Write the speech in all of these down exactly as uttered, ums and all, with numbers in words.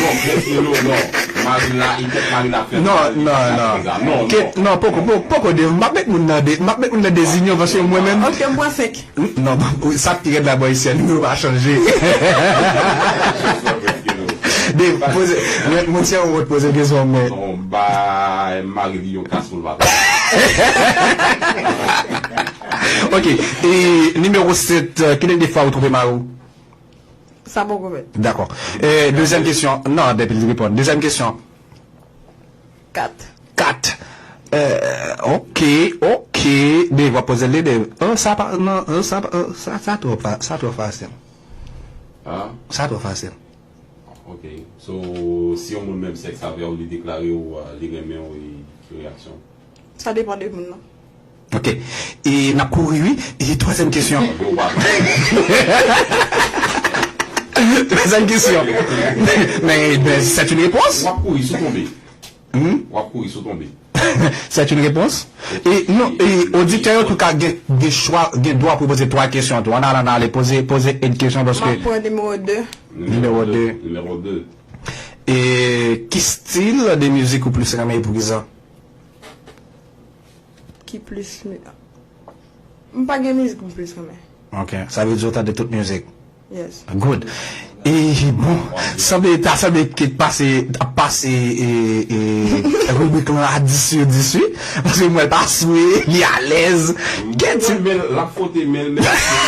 Non, Prens Melo, non. Marila, e kèk Marila fè. Non, non, non. Non, non. Kate, non, poko, poko, poko, Dave. M ap met moun nan de, m ap met moun nan dezinyon paske mwen menm. Ok, m pran senk. Non, sa pi rèd la, bò, isi a, nimewo pa chanje. Dave, poze, mwen, mwen se yon wot poze kesyon, men. Non, ba, mari li yon kasoul pa. Ok, e nimewo sèt, euh, kilè de fwa ou twonpe mari w? Sa poko fèt. Dakò. E, dezyèm kesyon. Non, depi li reponn. Dezyèm kesyon. Kat. Kat. Euh, ok, ok. Dave, w ap poze l, Dave. Oh, sa pa, non, oh, sa pa, oh, sa, sa twò fa-, sa twò fasil. Ah? Sa twò fasil. Ok. So, si yon moun menm sèks avè w, li deklare w, euh, li renmen w, e ki reyaksyon? Sa depann de moun nan. Ok. E n ap kouri, wi. E twazyèm kesyon. Twazyèm kesyon. Men, ben, c'est une réponse. W ap kouri si w tonbe. Hmm? W ap kouri si w tonbe. C'est une réponse. E non, e oditè yo tou ka gen, gen chwa, gen dwa pou poze twa kesyon tou. Ann ale, ann ale, poze, poze yon kesyon paske. M ap pran nimewo de. Nimewo de. Nimewo de. E ki stil de mizik ou plis renmen e poukisa? Ki plis mi-, m pa gen mizik m plis renmen. Ok, sa vle di ou tande tout mizik. Yes. Good. E bon, sanble, ta sanble Kate pase, ap pase e, e, ribrik lan a dis sou dis wi. Paske mwen l pa swe, li alèz. Kate. Mwen, men l ap fwote men l, men l ap swe.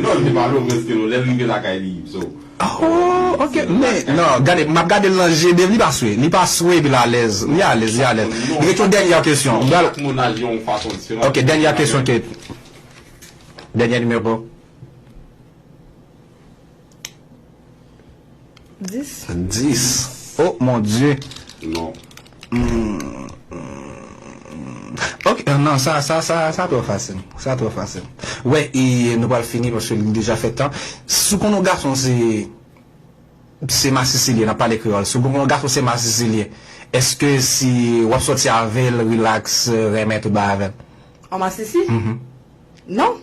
Non, li te pale w prèske non. Lè l rive lakay li, so. Oh, ok. Men, non, gade, m ap gade l nan je, Dave, li pa swe. Li pa swe, epi l alèz. Li alèz, li alèz. Li ret yon dènyè kesyon. M pral. Chak moun aji yon fason diferan. Ok, dènyè kesyon, Kate. Dènyè nimewo. Dis. Dis. Oh, mon Dieu. Non. Ok, non, sa, sa, sa, sa twò fasil. Sa twò fasil. Wè, e nou pral fini paske li deja fè tan. Si w konn yon gason se, se masisi li ye, n ap pale kreyòl. Si w konn yon gason se masisi li ye, èske si w ap sòti avè l, rilaks, renmen tout bagay avè l? An masisi? Non.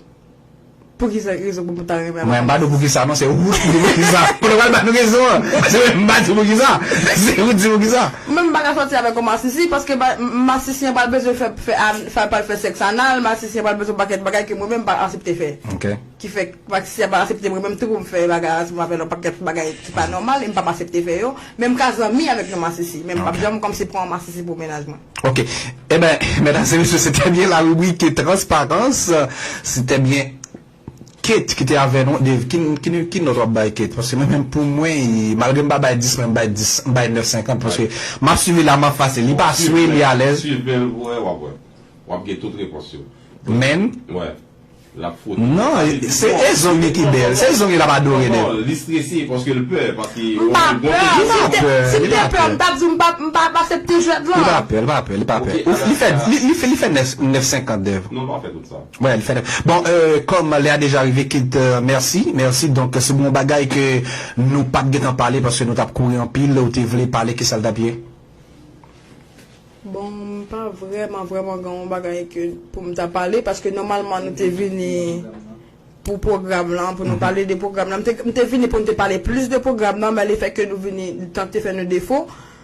Poukisa rezon pou mwen ta renmen? Mwen, m pa di w poukisa, non, se ou ki di poukisa. Kote w pral ba nou rezon an? Se mwen, m pa di w poukisa. Se ou ki di poukisa. Mwen, m pa ka sòti avèk yon masisi, paske ba, m, masisi an pral bezwen fè, fè, an, fè, pral fè sèks anal, masisi an pral bezwen yon pakèt bagay ke mwen menm m pa aksepte fè. Ok. Ki fè, masisi an pa aksepte mwen menm tou pou m fè bagay ansanm avè l, yon pakèt bagay ki pa nòmal, e m pa aksepte fè yo. Men m ka zanmi avèk yon masisi, men m p ap janm kòmsi pran yon masisi pou mennaj mwen. Ok. Eben, medam e mesye, se te byen la ribrik transparans. Se te byen Kate ki te avè nou. Dave, ki, ki, ki nòt w ap bay Kate? Paske mwen menm pou mwen, malgre m pa bay dis, men m bay dis, m bay nèf senkant paske m ap swiv li la, m ap fase. Li pa swe, li alèz. Swiv byen l pou wè, w ap wè. W ap gen tout repons yo. Men. Wè. L ap fwote. Non, se e zong li ki bèl. Se zong li l ap adore, Dave. Non, li strese paske l pè, paske. M pa pè. Si m te, si m te pè, m t ap di w m pa, m pa aksepte jwèt lan. Li pa pè, li pa pè, li pa pè. Li fè, li, li fè, li fè nèf, nèf senkant, Dave. Non, l pa fè tout sa. Wè, li fè nèf. Bon, euh, kòm lè a deja rive, Kate, euh, mèsi, mèsi. Donk, se bon bagay ke nou pa t gentan pale paske nou t ap kouri anpil, ou te vle pale, kisa l t ap ye? Bon, m pa vrèman, vrèman gen yon bagay ke pou m ta pale, paske nòmalman nou te vini pou pwogram lan, pou nou pale de pwogram lan. M te, m te vini pou n te pale plis de pwogram lan, men lefètke nou vini, tan te fè nou defo.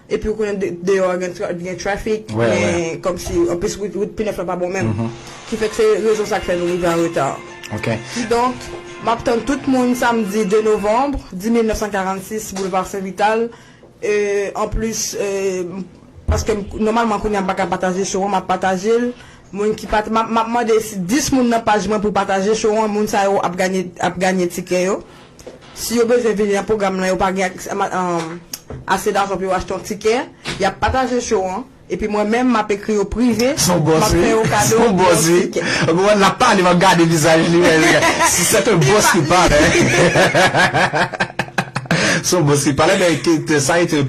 Epi ou konnen de- deyò a gen, tra- gen traffic, Wè, gen kòmsi anplis wout, wout P nèf la pa bon menm. Ki fè ke se rezon sa k fè nou rive an reta. Ok. Kidonk, m ap tann tout moun samdi de novanm, dis mil nèf san karannsis, Boulevard Saint Vital. E, anplis, e, paske m- nòmalman kounye a m pa ka pataje show an, m ap pataje l. Moun ki pat, m ap m ap mande si dis moun nan paj mwen pou pataje show an, moun sa yo ap ganye, ap ganye tikè yo. Si yo bezwen vini nan pwogram nan, yo pa gen ak- ma- um, ase lajan pou yo achte yon tikè, y ap pataje show an. Epi mwen menm, m ap ekri yo prive, Son m boss, ap fè wi. yo kado Son yon boss, wi. tikè. Ou konprann, l ap pale, m ap gade vizaj li, wè. C'est un boss qui parle, hein. Son boss qui parle, ben, écoute, ça a été un